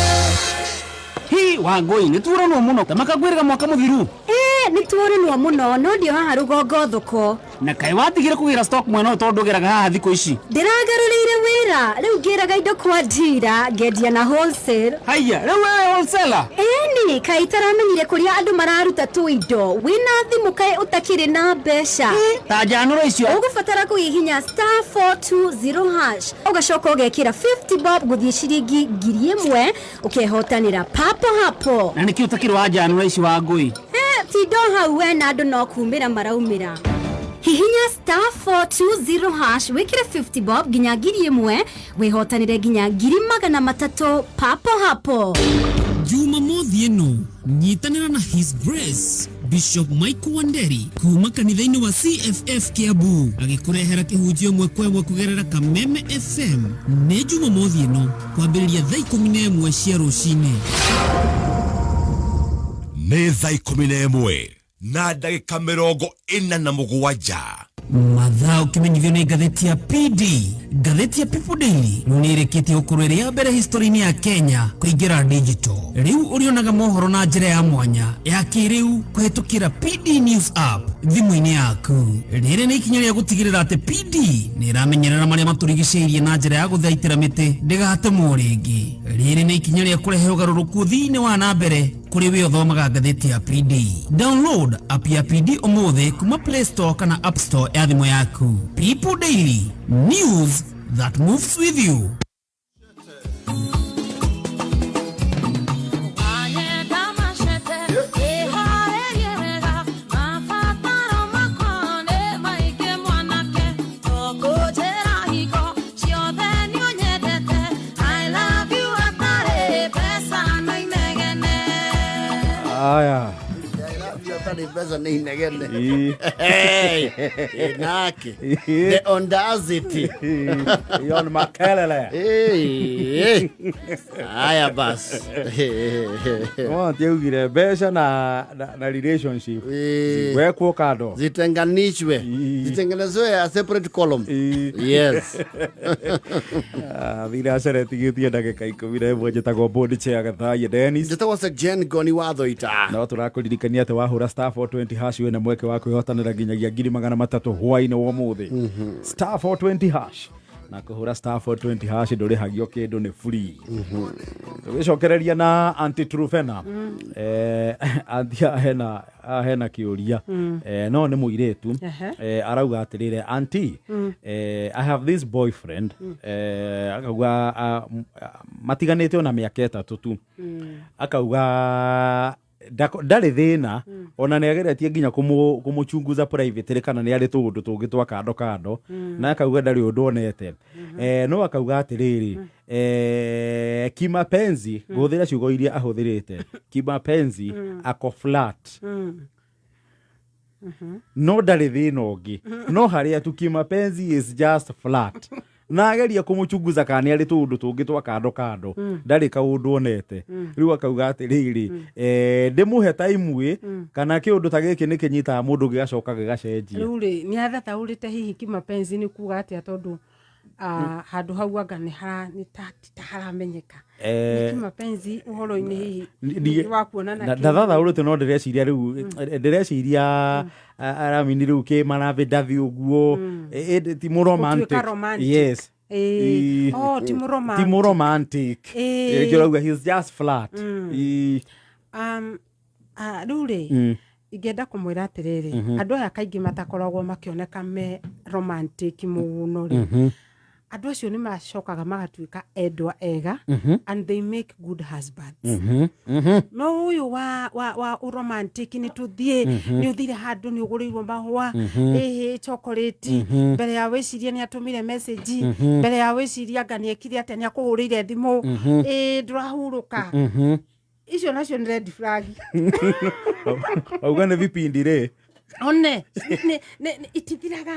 Hi Wangũi, nĩ tuoranwo mũno ta makangwĩrĩga mwaka mũthiru. Ĩĩ, nĩ tuoranwo mũno, no ndio haha rũgongo thoko. Na kaĩ watigire kũgĩra stock mwena ũyũ, tondũ ndũgĩraga haha thikũ ici? Ndĩragarũrĩire wĩra, rĩu ngĩraga indo kwa ndira, ngendia na wholesale. Haiya, rĩu wewe wholesaler? Ĩni, kaĩ itaramenyire kũrĩa andũ mararuta tu indo wĩna thimũ, kaĩ ũtakĩrĩ na mbeca? Ta njanũro icio. Ũgũbatara kũhihinya *420#, ũgacoka ũgekĩra 50 bob gũthiĩ ciringi 1,000, ũkehotanĩra papo hapo. Na nĩkĩ ũtakĩrĩ wa njanũro ici, Wangũi? Eh, tindo hau we na andũ no kumĩra maraumĩra. Hihinya *420# wĩkĩre 50 bob nginya 1,000, wĩhotanĩre nginya 300,000 papo hapo. Jumamothi ĩno nyitanĩra na His Grace Bishop Michael Wanderi kuma kanitha-inĩ wa CFF Kiambu agĩkũrehera kĩhunjio ĩmwe kwa ĩmwe kũgerera Kameme FM. Nĩ Jumamothi ĩno kwambĩrĩria thaa 11 cia rũcinĩ. Nĩ thaa 11. Na ndagĩka 47. Mathaa ũkĩmenyithio nĩ ngathĩti ya PD. Ngathĩti ya People Daily rĩu nĩ ĩrĩkĩtie gũkorwo ĩrĩ ya mbere history-inĩ ya Kenya kũingĩra digital. Rĩu ũrĩonaga mohoro na njĩra ya mwanya ya kĩrĩu kũhĩtũkĩra PD News app thimũ-inĩ yaku. Rĩrĩ nĩ ikinya rĩa gũtigĩrĩra atĩ PD nĩ ĩramenyerera marĩa matũrigicĩirie na njĩra ya gũthaitĩra mĩtĩ ndĩgatemwo rĩngĩ. Rĩrĩ nĩ ikinya rĩa kũrehe ũgarũrũku ũthii-inĩ wa na mbere kũrĩ we ũthomaga ngathĩti ya PD. Download app ya PD ũmũthĩ kuma Play Store kana App Store ya thimũ yaku. People Daily, news that moves with you. Aya. Atarĩ mbeca nĩ inegene. Ii. Hey, nake the audacity. Yon makelele. Hey, haya basi. No tiaugire mbeca na relationship ziwekwo kando, zitenganishwe, zitengenezwe a separate column. Yes. Thira aceretigĩtie ndagĩka 11. Njĩtagwo board chair Gathaie Dennis. Njĩtagwo Sir Jen Goni Wathoita. No tũrakũririkania atĩ wahũra *420# wĩna mweke wa kwĩhotanĩra nginyagia 300,000 hwaĩ-inĩ wa ũmũthĩ. *420# na kũhũra *420# ndũrĩhagio kĩndũ, nĩ free. Tũgĩcokereria na Aunty Trufena. Aunty ahena kĩũria. No nĩ mũirĩtu. Arauga atĩrĩrĩ, "Aunty, I have this boyfriend." Akauga matiganĩte ona mĩaka 3 tu. Akauga ndarĩ thĩna, ona nĩ ageretie nginya kũmũchunguza private kana nĩ arĩ tũũndũ tũngĩ twa kando kando, na akauga ndarĩ ũndũ onete. No akauga atĩrĩrĩ, kimapenzi, ngũhũthĩra ciugo iria ahũthĩrĩte, kimapenzi ako flat, no ndarĩ thĩna ũngĩ, no harĩa tu kimapenzi is just flat, na ageria kũmũchunguza kana nĩ arĩ tũũndũ tũngĩ twa kando kando, ndarĩ kaũndũ onete. Rĩu akauga atĩrĩrĩ, ndĩmũhe time kana kĩũndũ ta gĩkĩ nĩ kĩnyitaga mũndũ gĩgacoka gĩgacenjia. Rĩu rĩ, nĩ athathaũrĩte hihi kimapenzi nĩ kuga atĩa, tondũ handũ hau anga nĩ ta haramenyeka. Nĩ kimapenzi ũhoro-inĩ hihi wa kuonana. Ndathathaũrĩte, no ndĩreciria rĩu, ndĩreciria aramini rĩu kĩmarathĩ ndathi ũguo ti mũromantic. Yes. Oh, ti mũromantic. Ti mũromantic. Kĩo rauga he's just flat. Rĩu rĩ, ingĩenda kũmwĩra atĩrĩrĩ, andũ aya kaingĩ matakoragwo makĩoneka me romantic mũno rĩ, andũ acio nĩ macokaga magatuĩka endwa ega, and they make good husbands. No ũyũ wa romantic, nĩ tũthiĩ, nĩ ũthire handũ, nĩ ũgũrĩirwo mahũa, ĩhĩ, chocolate, mbere ya wĩcirie nĩ atũmire message, mbere ya wĩcirie anga nĩ ekire atĩa, nĩ akũhũrĩire thimũ, ĩ ndũrahurũka, icio nacio nĩ red flag. Auga nĩ vipindi rĩ. One itithiraga.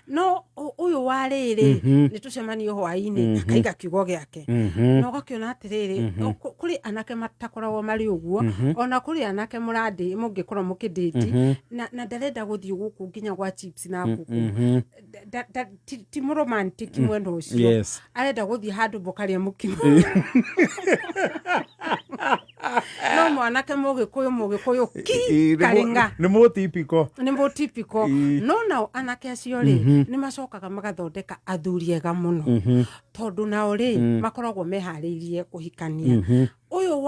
No ũyũ wa rĩrĩ, nĩ tũcemanio hwaĩ-inĩ, akaiga kiugo gĩake, na ũgakĩona atĩrĩrĩ, kũrĩ anake matakoragwo marĩ ũguo, ona kũrĩ anake mũrandĩ mũngĩkorwo mũkĩndĩti na ndarenda gũthiĩ gũkũ nginya gwa chips na ngũkũ, ti mũromantic mwena ũcio, arenda gũthiĩ handũ mũkarĩa mũkimo. No mwanake mũgĩkũyũ ki karinga nĩ mũtipiko, nĩ mũtipiko. No nao anake acio rĩ, nĩ macokaga magathondeka athuri ega mũno, tondũ nao rĩ, makoragwo meharĩirie kũhikania. Ũyũ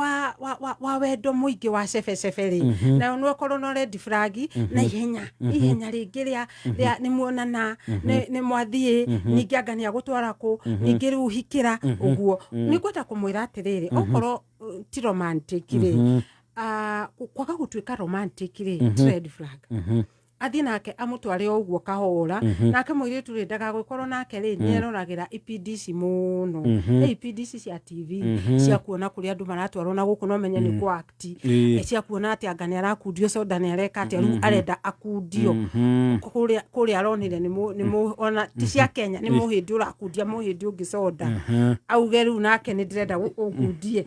wa wendo mũingĩ wa cebecebe rĩ, nayo no ĩkorwo no red flag na ihenya ihenya rĩngĩ rĩa nĩ muonana, nĩ mwathiĩ, ningĩ anga nĩ agũtwara kũ, ningĩ rĩu hikĩra ũguo. Nĩ ngwenda kũmwĩra atĩrĩrĩ, okorwo ti romantic rĩ, kwaga gũtuĩka romantic rĩ, red flag. Athiĩ nake amũtware o ũguo kahora. Nake mũirĩtu rĩ, ndagagĩkorwo nake rĩ, nĩeroragĩra ipindi ici mũno. Ĩ ipindi ici cia TV cia kuona kũrĩa andũ maratwarwo na gũkũ, no menye nĩ kũ act. Cia kuona atĩ anga nĩ arakundio soda, nĩ areka atĩa, rĩu arenda akundio. Kũrĩa kũrĩa aronire nĩ mũ ona ti cia Kenya, nĩ mũhĩndĩ ũrakundia mũhĩndĩ ũngĩ soda, auge rĩu nake nĩ ndĩrenda ũkundie.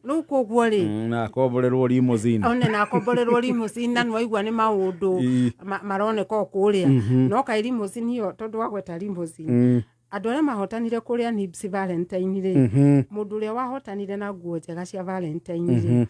Rĩu koguo rĩ, Na akomborerwo limousine. One na akomborerwo limousine, na nĩwaigua nĩ maũndũ maroneka o kũrĩa. No kaĩ limousine ĩyo, tondũ wagweta limousine, andũ arĩa mahotanire kũrĩa Nibs Valentine rĩ, mũndũ ũrĩa wahotanire na nguo njega cia Valentine rĩ,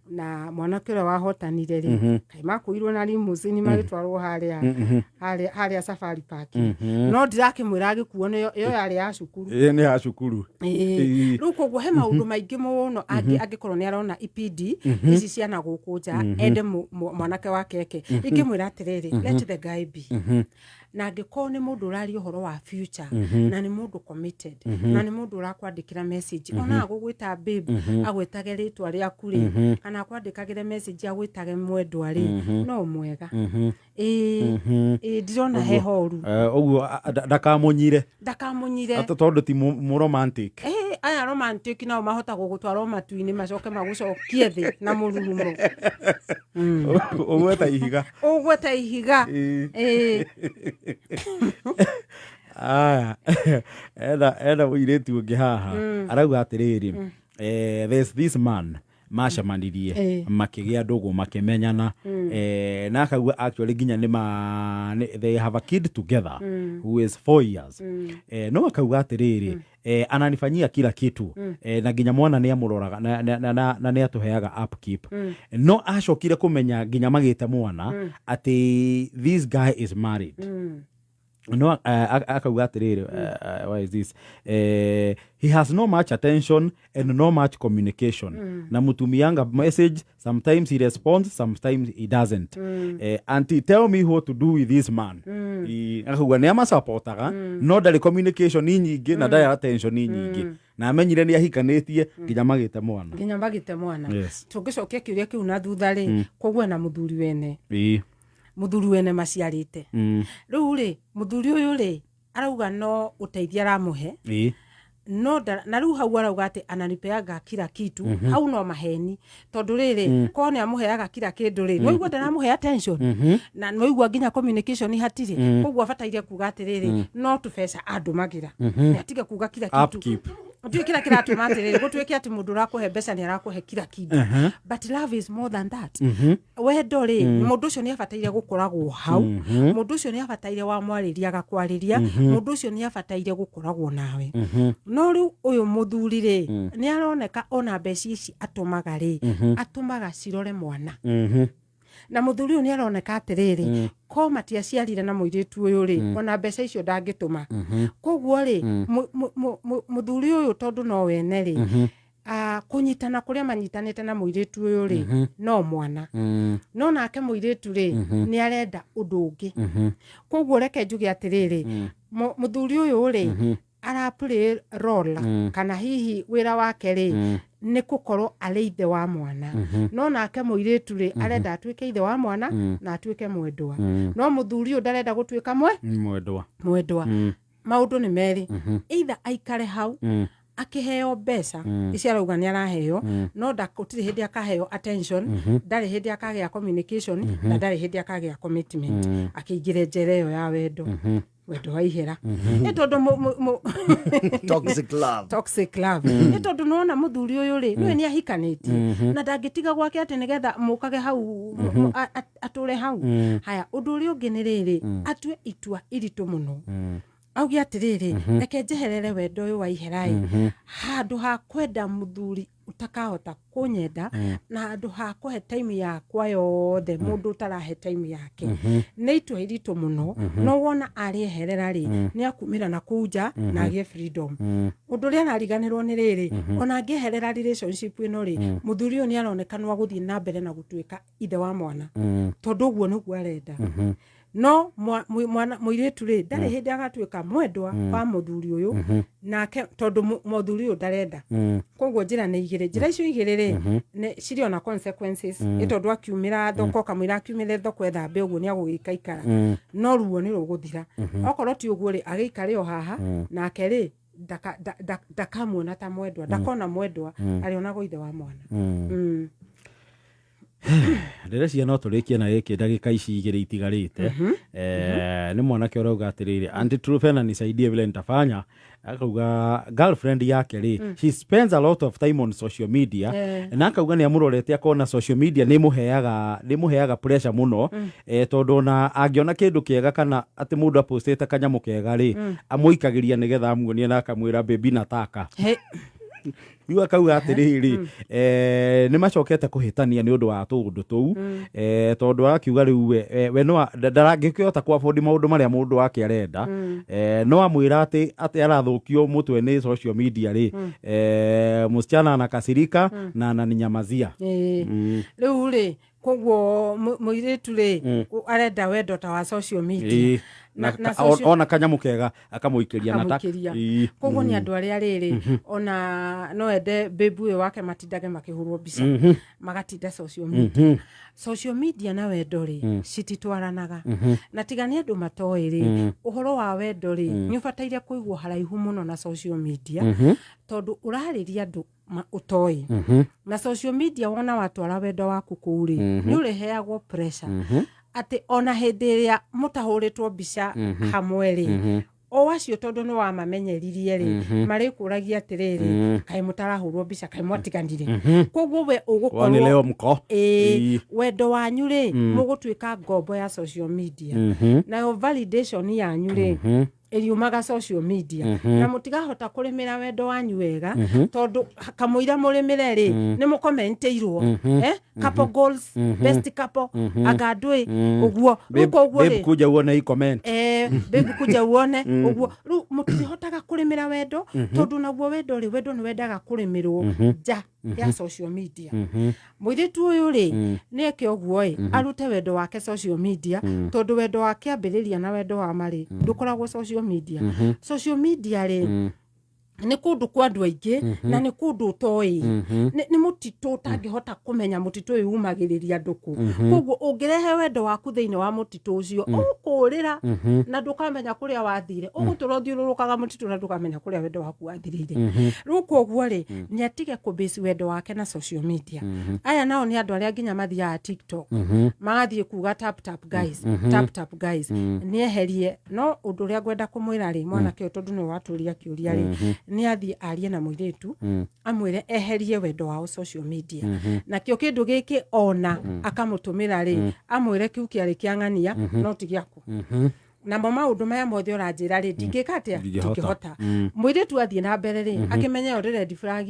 na mwanake ũrĩa wahotanire rĩ, kaĩ makuirwo na limousine magĩtwarwo harĩa harĩa Safari Park. No ndirakĩmwĩra agĩkuo nĩyo ĩyo yarĩ ya cukuru. Ĩ, nĩ ya cukuru. Ĩĩ. Rĩu koguo he maũndũ maingĩ mũno angĩkorwo nĩ arona ipindi ici ciana gũkũ nja, ende mwanake wake eke. Ingĩmwĩra atĩrĩrĩ, let the guy be. Na angĩkorwo nĩ mũndũ ũraria ũhoro wa future, na nĩ mũndũ committed, na nĩ mũndũ ũrakwandĩkĩra message, ona agũgwĩta babe, agwĩtage rĩtwa rĩaku rĩ, kana akwandĩkagĩre message agwĩtage mwendwa rĩ, no mwega. Ĩĩ, ĩĩ, ndirona he horu. Ũguo ndakamũnyire. Ndakamũnyire. Atĩ tondũ ti mũ romantic. Aya romantic nao mahota gũgũtwara o matu-inĩ, macoke magũcokie thĩ na mũrurumo. Ũgweta ihiga. Ũgweta ihiga. Ĩĩ. Aya, ena mũirĩtu ũngĩ haha arauga atĩrĩrĩ, there's this man macemanirie, makĩgĩa ndũgũ, makĩmenyana, na akauga actually nginya nĩ ma they have a kid together who is 4 years. No akauga atĩrĩrĩ, ananifanyia kila kitu, na nginya mwana nĩ amũroraga na nĩ atũheaga upkeep. No acokire kũmenya nginya magĩte mwana atĩ this guy is married. No akauga atĩrĩrĩ, why is this, he has no much attention and no much communication, na mutumianga message, sometimes he responds, sometimes he doesn't. Auntie, tell me what to do with this man. Akauga nĩ amasapotaga, no ndarĩ communication nyingĩ na ndarĩ attention nyingĩ, na amenyire nĩ ahikanĩtie nginya magĩte mwana. Nginya magĩte mwana. Yes. Tũngĩcokia kĩũria kĩu na thutha rĩ, koguo na mũthuri wene, mũthuri wene maciarĩte. Rĩu rĩ, mũthuri ũyũ rĩ, arauga no ũteithio aramũhe, no na rĩu hau arauga atĩ ananipeaga kila kitu. Hau no maheni, tondũ rĩrĩ, korwo nĩ amũheaga kila kĩndũ rĩ, nĩwaigua ndaramũhe attention, na nĩwaigua nginya communication hatirĩ. Koguo abataire kuga atĩrĩrĩ, no tũbeca andũmagĩra, nĩ atige kuga kila kitu. Upkeep. Ndiũĩ kĩrĩa kĩratũma atĩrĩrĩ gũtuĩke atĩ mũndũ ũrakũhe mbeca nĩ arakũhe kila kĩndũ, but love is more than that. Wendo rĩ, mũndũ ũcio nĩ abataire gũkoragwo hau, mũndũ ũcio nĩ abataire wamwarĩria agakwarĩria, mũndũ ũcio nĩ abataire gũkoragwo nawe. No rĩu ũyũ mũthuri rĩ, nĩ aroneka ona mbeca ici atũmaga rĩ, atũmaga cirore mwana. Na mũthuri ũyũ nĩ aroneka atĩrĩrĩ, ko matiaciarire na mũirĩtu ũyũ rĩ, ona mbeca icio ndangĩtũma. Koguo rĩ, mũthuri ũyũ, tondũ no wene rĩ, kũnyitana kũrĩa manyitanĩte na mũirĩtu ũyũ rĩ, no mwana. No nake mũirĩtu rĩ, nĩ arenda ũndũ ũngĩ. Koguo reke njuge atĩrĩrĩ, mũthuri ũyũ rĩ, ara play role, kana hihi wĩra wake rĩ, nĩ gũkorwo arĩ ithe wa mwana. No nake mũirĩtu rĩ, arenda atuĩke ithe wa mwana na atuĩke mwendwa, no mũthuri ũyũ ndarenda gũtuĩka mwe Mwendwa. Mwendwa. Maũndũ nĩ merĩ: either aikare hau akĩheo mbeca ici arauga nĩ araheo, no gũtirĩ hĩndĩ akaheo attention, ndarĩ hĩndĩ akagĩa communication, na ndarĩ hĩndĩ akagĩa commitment, akĩingĩre njera ĩyo ya wendo, wendo wa ihera, nĩ tondũ Toxic love. Toxic love. Nĩ tondũ nĩwona mũthuri ũyũ rĩ, nĩwe nĩ ahikanĩtie na ndangĩtiga gwake atĩ nĩgetha mũkage hau atũre hau. Haya, ũndũ ũrĩa ũngĩ nĩ rĩrĩ, atue itua iritũ mũno, auge atĩrĩrĩ, reke njeherere wendo ũyũ wa ihera-ĩ, handũ ha kwenda mũthuri ũtakahota kũnyenda, na handũ ha kũhe time yakwa yothe mũndũ ũtarahe time yake. Nĩ itua iritũ mũno, no wona arĩeherera rĩ, nĩ akumĩra na kũu nja na agĩe freedom. Ũndũ ũrĩa arariganĩrwo nĩ rĩrĩ, ona angĩeherera relationship ĩno rĩ, mũthuri ũyũ nĩ aroneka no agũthiĩ na mbere na gũtuĩka ithe wa mwana, tondũ ũguo nĩguo arenda. No mwana mũirĩtu rĩ, ndarĩ hĩndĩ agatuĩka mwendwa wa mũthuri ũyũ nake, tondũ mũthuri ũyũ ndarenda. Koguo njĩra nĩ igĩrĩ, njĩra icio igĩrĩ rĩ, nĩ cirĩ ona consequences, nĩ tondũ akiumĩra thoko, kamũira akiumĩre thoko ethambe ũguo, nĩ agũgĩikaikara, no ruo nĩ rũgũthira. Okorwo ti ũguo rĩ, agĩikare o haha nake rĩ, ndakamuona ta mwendwa, ndakona mwendwa, arĩonagwo ithe wa mwana. Ndĩreciria no tũrĩkie na gĩkĩ ndagĩka ici igĩrĩ itigarĩte. Nĩ mwanake ũrauga atĩrĩrĩ, "Auntie Truphena, nisaidie vile nitafanya." Akauga girlfriend yake rĩ, she spends a lot of time on social media, na akauga nĩ amũrorete akona social media nĩ ĩmũheaga pressure mũno, tondũ ona angĩona kĩndũ kĩega kana atĩ mũndũ apostĩte kanyamũ kega rĩ, amũikagĩria nĩgetha amuonie na akamwĩra, "Baby, nataka." He. Rĩu akauga atĩrĩrĩ, nĩ macokete kũhĩtania nĩ ũndũ wa tũũndũ tũu, tondũ akiuga rĩu we no ndarangĩkĩhota kũ afford maũndũ marĩa mũndũ wake arenda, no amwĩra atĩ arathũkio mũtwe nĩ social media rĩ, msichana anakasirika na ananinyamazia. Rĩu rĩ, koguo mũirĩtu rĩ, arenda wendo ta wa social media. Na ona kanyamũ kega akamũikĩria na akamũikĩria. Koguo nĩ andũ arĩa rĩrĩ, ona no ende babe ũyũ wake matindage makĩhũrwo mbica, magatinda social media. Social media na wendo rĩ, cititwaranaga. Na tiga nĩ andũ matoĩ rĩ, ũhoro wa wendo rĩ, nĩ ũbataire kũigwo haraihu mũno na social media, tondũ ũrarĩria andũ ũtoĩ. Na social media, wona watwara wendo waku kũu rĩ, nĩ ũrĩheagwo pressure atĩ ona hĩndĩ ĩrĩa mũtahũrĩtwo mbica hamwe rĩ, o acio tondũ nĩ wamamenyeririe rĩ, marĩkũragia atĩrĩrĩ, kaĩ mũtarahũrwo mbica, kaĩ mwatiganire? Koguo we Wani ũgũkorwo leo mko wendo wanyu rĩ, mũgũtuĩka ngombo ya social media, nayo validation yanyu rĩ, ĩriumaga social media, na mũtigahota kũrĩmĩra wendo wanyu wega, tondũ kamũira mũrĩmĩre rĩ, nĩ mũkomentĩirwo, couple goals, best couple, anga ndũĩ ũguo. Rĩu koguo Babe, rĩ, kuja uone hii comment. Babe, kuja uone ũguo. Rĩu mũtirihotaga kũrĩmĩra wendo, tondũ naguo wendo rĩ, wendo nĩ wendaga kũrĩmĩrwo nja ya social media. Mũirĩtu ũyũ rĩ, nĩ eke ũguo ĩ, arute wendo wake social media, tondũ wendo wa kĩambĩrĩria na wendo wa marĩ ndũkoragwo social media. Social media rĩ, nĩ kũndũ kwa andũ aingĩ, na nĩ kũndũ ũtoĩ, nĩ mũtitũ ũtangĩhota kũmenya mũtitũ ũyũ umagĩrĩria andũ kũ. Koguo ũngĩrehe wendo waku thĩinĩ wa mũtitũ ũcio, ũkũrĩra na ndũkamenya kũrĩa wathire. Ũgũtũra ũthiũrũrũkaga mũtitũ na ndũkamenya kũrĩa wendo waku wathirĩire. Rĩu koguo rĩ, nĩ atige kũbase wendo wake na social media. Aya nao nĩ andũ arĩa nginya mathiaga TikTok, magathiĩ kuga, "Tap tap guys, tap tap guys." Nĩ eherie. No ũndũ ũrĩa ngwenda kũmwĩra rĩ, mwanake ũyũ, tondũ nĩwe watũria kĩũria rĩ, nĩ athiĩ arie na mũirĩtu, amwĩre eherie wendo wao social media. Nakĩo kĩndũ gĩkĩ ona akamũtũmĩra rĩ, amwĩre kĩu kĩarĩ kĩa ng'ania, no ti gĩaku. Namo maũndũ maya mothe ũranjĩra rĩ, ndingĩka atĩa? Ndingĩhota. Ndingĩhota. Mũirĩtu athiĩ na mbere rĩ, akĩmenye ĩyo ndĩ red flag.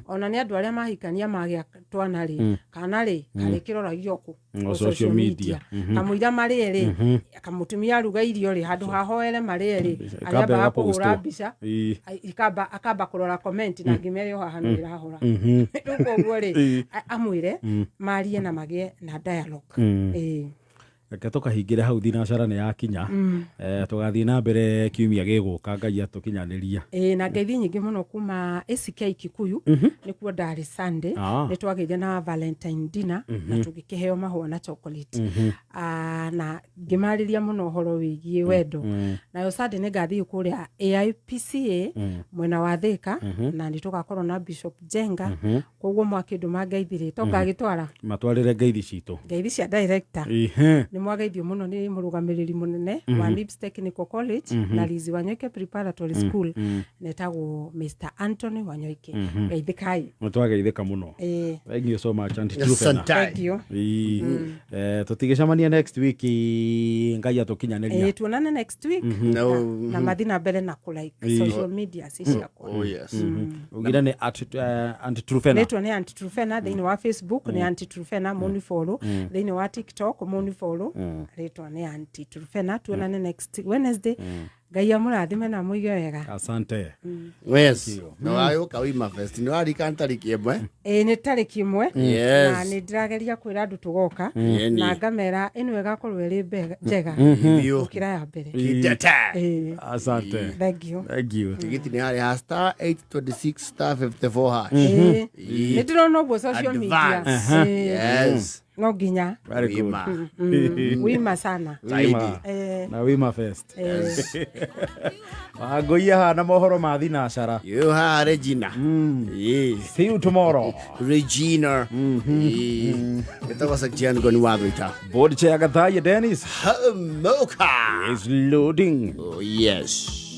Ona nĩ andũ arĩa mahikania magĩa twana rĩ, kana rĩ karĩkĩroragio kũ? O social media. Kamũira marĩe rĩ, kamũtumia aruga irio rĩ, handũ hahoere marĩe rĩ, Ikamba arĩambaga kũhũra ĩgapostwo. mbica, akamba kũrora comment, na ngima ĩrĩ o haha no ĩrahora. Rĩu koguo rĩ, amwĩre marie na magĩe na dialogue. Reke tũkahingĩre hau, thinacara nĩ yakinya. Tũgathiĩ na mbere kiumia gĩgũka, Ngai atũkinyanĩria. Ĩĩ, na ngeithi nyingĩ mũno kuma ACK Kikuyu, nĩkuo ndarĩ Sunday. Nĩ twagĩire na Valentine dinner na tũgĩkĩheo mahũa na chocolate. Na ngĩmarĩria mũno ũhoro wĩgiĩ wendo. Nayo Sunday nĩ ngathiĩ kũrĩa AIPCA mwena wa Thika, na nĩ tũgakorwo na Bishop Jenga. Koguo mwakĩndũ mangeithi rĩ, to ngagĩtwara Matwarĩre ngeithi citũ. Ngeithi cia director. Nĩ mwageithio mũno nĩ mũrũgamĩrĩri mũnene wa Nibs Technical College na Lizi Wanyoike Preparatory School, netagwo Mr Anthony Wanyoike. Geithĩkai. Nĩ twageithĩka mũno. Thank you so much, Auntie Truphena. Asante. Thank you. Tũtigĩcemania next week, Ngai atũkinyanĩria. Tuonane next week. No. Na mathi na mbere na kũ like social media ci ciakwa. Oh yes. Ugire nĩ at Auntie Truphena. Rĩtwa nĩ Auntie Truphena. Thĩinĩ wa Facebook nĩ Auntie Truphena, mũni follow. Thĩinĩ wa TikTok mũni follow, rĩtwa nĩ Auntie Truphena. Tuonane next Wednesday. Ngai amũrathime na amũige wega. Asante. Yes, nä wagä ka wima fest nä warikana tariki ĩmwe. Ĩĩ, nĩ tarĩki 1. Yes. Na nĩ ndĩrageria kwĩra andũ tũgoka. Yeni. Na ngamera ĩno ĩgakorwo ĩrĩ njega Biũ. gũkĩra ya mbere. Kitete. Ĩĩ. Asante. Thank you. Thank you. Tigiti nä harä ha star 826 star 54 hash. Ĩĩ. Nĩ ndĩrona ũguo social media. Advance. Ĩĩ. Yes. No nginya. Very good. Wima. Wima sana. Wima. Eh. Na Wima Fest. Eh. Wangũi ahana mohoro ma thinacara. You ha Regina. Yes. See you tomorrow. Regina. Ĩtagwo Sakjian Goni wa Thũita. Board chair Gathaiya Dennis. Homoka. Is loading. Oh, yes.